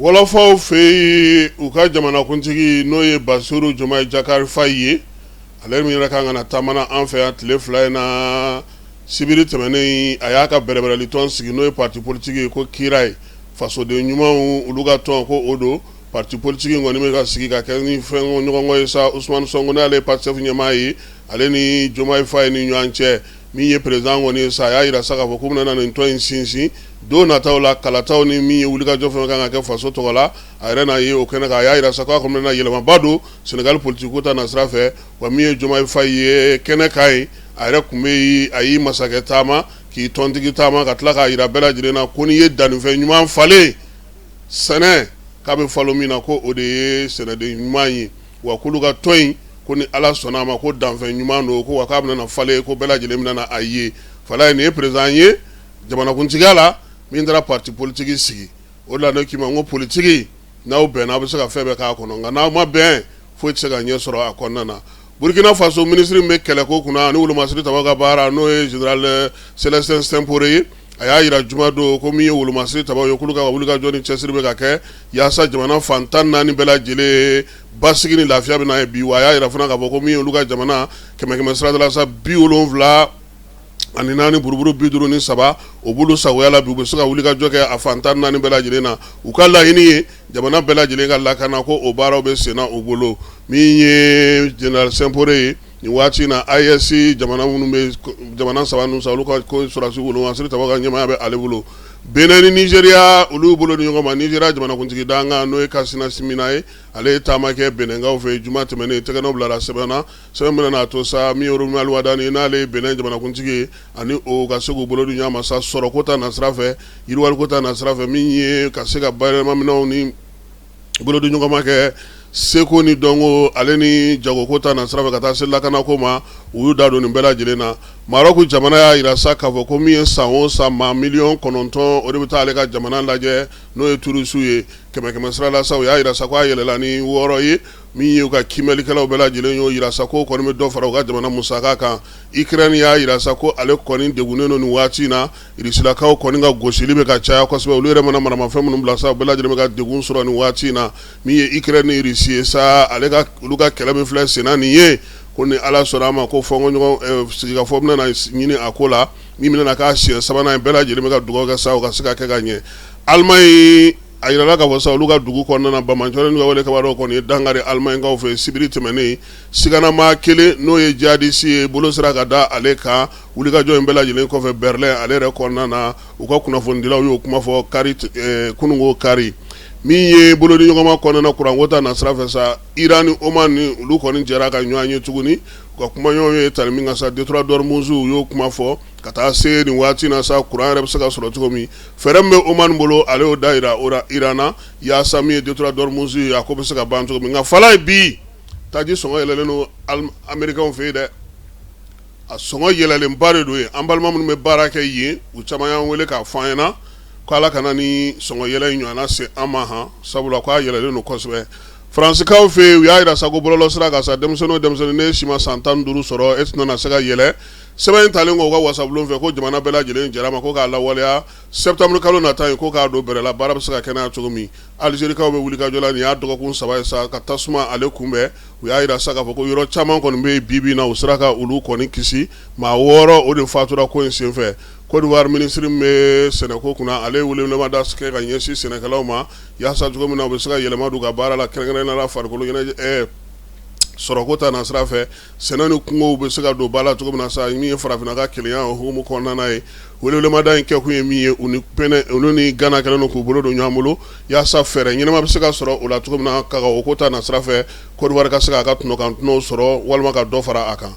Wɔlɔfɔw fɛ yen, u ka jamanakuntigi n'o ye Basiru Jomayi Jakari Fayi ye, ale min yɛrɛ kan ka na taama na an fɛ yan tile 2 in na, sibiri tɛmɛnen, a y'a ka bɛrɛbɛrɛlitɔn sigi, n'o ye parti politique ye ko Kirayi, fasoden ɲumanw olu ka tɔn, ko o don. Parti politique in kɔni bɛ ka sigi ka kɛ ni fɛn ɲɔgɔnkɔ ye sa. Usumani Sɔnko, n'ale ye Pastef ɲɛmaa ye, ale ni Jomayi Fayi ni ɲɔgɔn cɛ, min ye président kɔni ye sa, a y'a jira sa k'a fɔ k'u bɛna nin tɔn in sinsin don nataw la, kalataw ni min ye wulikajɔ fɛn kan ka kɛ faso tɔgɔ la, a yɛrɛ n'a ye o kɛnɛ kan. A y'a jira sa k'a kɔni bɛna yɛlɛmaba don Sénégal politique ko ta nasira fɛ. Wa min ye Jomayi Fayi ye kɛnɛ kan yen, a yɛrɛ tun bɛ yen, a y'i masakɛ taama, k'i tɔntigi taama, ka tila k'a jira bɛɛ lajɛlen na ko n'i ye dannifɛn ɲuman falen sɛnɛ k'a bɛ falen min na, ko o de ye sɛnɛden ɲuman ye. Wa k'olu ka tɔn in, ko ni Ala sɔnna a ma, ko danfɛn ɲuman don, ko wa k'a bɛna falen, ko bɛɛ lajɛlen bɛna a ye. Falaye, nin ye président ye jamanakuntigiya la min taara parti politique sigi. O de la ne k'i ma ko politique, n'aw bɛnna, aw bɛ se ka fɛn bɛɛ k'a kɔnɔ, nka n'aw ma bɛn, foyi tɛ se ka ɲɛ sɔrɔ a kɔnɔna na. Burukina Faso minisiri min bɛ kɛlɛko kunna ani wolomasiri tabaw ka baara, n'o ye général Célestin Simporé ye, a y'a jira juma don ko min ye wolomasiri tabaw ye, k'olu ka wulikajɔ ni cɛsiri bɛ ka kɛ yaasa jamana fan 14 bɛɛ lajɛlen basigi ni lafiya bɛ na ye bi. Wa a y'a jira fana k'a fɔ ko min ye olu ka jamana kɛmɛ kɛmɛ sarada la sa, 74 buruburu 53, o b'olu sagoya la bi, u bɛ se ka wulikajɔ kɛ a fan 14 bɛɛ lajɛlen na. U ka laɲini ye jamana bɛɛ lajɛlen ka lakana, ko o baaraw bɛ senna u bolo. Min ye général Simporé ye, nin waati in na, AES jamana minnu bɛ jamana saba ninnu sa, olu ka ko sɔrɔdasi wolomasiri tabaw ka ɲɛmaaya bɛ ale bolo. Benin ni Nizeriya, olu bolo di ɲɔgɔn ma. Nizeriya jamanakuntigi dankan, n'o ye Kasina Simina ye, ale ye taama kɛ Benɛnkaw fɛ juma tɛmɛnen. Tɛgɛnɔ bilara sɛbɛn na, sɛbɛn min n'a to sa, min ye Romuald Wadani, n'ale ye Benin jamanakuntigi ye, ani o ka se k'u bolo di ɲɔgɔn ma sa, sɔrɔko ta nasira fɛ, yiriwaliko ta nasira fɛ, min ye ka se ka bayɛlɛmaminɛnw ni bolodi ɲɔgɔnma kɛ, seko ni dɔnko ale ni jagoko ta nasira fɛ, ka taa se lakanako ma. U y'u da don nin bɛɛ lajɛlen na. Marɔku jamana y'a jira sa k'a fɔ ko min ye san o san maa miliyɔn 9, o de bɛ taa ale ka jamana lajɛ, n'o ye touristes ye. Kɛmɛ kɛmɛ sira la sa, u y'a jira sa k'a yɛlɛla ni 6 ye. Min ye u ka kiimɛlikɛlaw bɛɛ lajɛlen y'o jira sa, k'o kɔni bɛ dɔ fara u ka jamana musaka kan. Ukraine y'a jira sa ko ale kɔni degunnen don nin waati in na. Irisilakaw kɔni ka gosili bɛ ka caya kosɛbɛ. Olu yɛrɛ mana maramafɛn minnu bila sa, u bɛɛ lajɛlen bɛ ka degun sɔrɔ nin waati in na. Min ye Ukraine ni Irisi ye sa, ale ka olu ka kɛlɛ min filɛ senna nin ye, ko ni Ala sɔnna a ma, ko fɔnkɔɲɔgɔn sigikafɔ bɛna ɲini a ko la, min bɛna k'a siɲɛ sabanan ye. Bɛɛ lajɛlen bɛ ka dugawu kɛ sa, o ka se ka kɛ ka ɲɛ. Allemagne, a jirala k'a fɔ sa, olu ka dugu kɔnɔna na, banbaanciw ka wale kibaruyaw kɔni ye dankari Allemagnekaw fɛ sibiri tɛmɛnen. Siganamaa kelen, n'o ye djihadiste ye, bolo sera ka da ale kan wulikajɔ in bɛɛ lajɛlen kɔfɛ Berlin ale yɛrɛ kɔnɔna na. U ka kunnafonidilaw y'o kuma fɔ kari, kununko kari. Min ye bolodi ɲɔgɔnma kɔnɔna kuranko ta nasira fɛ sa, Iran ni Oman ni olu kɔni jɛra ka ɲɔgɔn ye tuguni. U ka kumaɲɔgɔn ye tali min kan sa, détroit d'Ormuz, u y'o kuma fɔ ka taa se nin waati na sa, kuran yɛrɛ bɛ se ka sɔrɔ cogo min. Fɛɛrɛ min bɛ Oman bolo, ale y'o da jira Iran na, yaasa min ye détroit d'Ormuz ye, a ko bɛ se ka ban cogo min. Nka Falaye, bi taji sɔngɔ yɛlɛlen don Américains fɛ yen dɛ, a sɔngɔ yɛlɛlenba de don yen. An balima minnu bɛ baara kɛ yen, u caman y'an wele k'a fɔ an ɲɛna ko Ala kana ni sɔngɔ yɛlɛ in ɲɔgɔnna se an ma han, sabula k'a yɛlɛlen don kosɛbɛ. Faransikaw fɛ yen, u y'a jira sa ko bɔlɔlɔ sira kan sa, denmisɛnnin o denmisɛnnin n'e si ma san 15 sɔrɔ, e tɛna se ka yɛlɛ. Sɛbɛn in talen kɔ u ka wasabulon fɛ, ko jamana bɛɛ lajɛlen jɛra ma ko k'a lawaleya septembre kalo nata in, ko k'a don bɛrɛ la, baara bɛ se ka kɛ n'a ye cogo min. Alizerikaw bɛ wulikajɔ la, nin y'a dɔgɔkun 3 ye sa, ka tasuma ale kunbɛn. U y'a jira sa k'a fɔ ko yɔrɔ caman kɔni bɛ yen bi bi in na, u sera ka olu kɔni kisi. Maa 6, o de fatura ko in senfɛ. Côte d'Ivoire minisiri min bɛ sɛnɛko kunna, ale ye welewelemada kɛ ka ɲɛsin sɛnɛkɛlaw ma, yaasa cogo min na u bɛ se ka yɛlɛma don u ka baara la, kɛrɛnkɛrɛnnenya la farikolo ɲɛnajɛ sɔrɔko ta nasira fɛ, sɛnɛ ni kungow bɛ se ka don ba la cogo min na sa, min ye farafinna ka kelenya o hukumu kɔnɔna ye. Welewelemada in kɛkun ye min ye, u ni pɛnɛ olu ni Gana kɛlen don k'u bolo don ɲɔgɔn bolo, yaasa fɛɛrɛ ɲɛnama bɛ se ka sɔrɔ o la cogo min na, ka o ko ta nasira fɛ, Côte d'Ivoire ka se k'a ka tɔnɔkan tɔnɔw sɔrɔ walima ka dɔ fara a kan.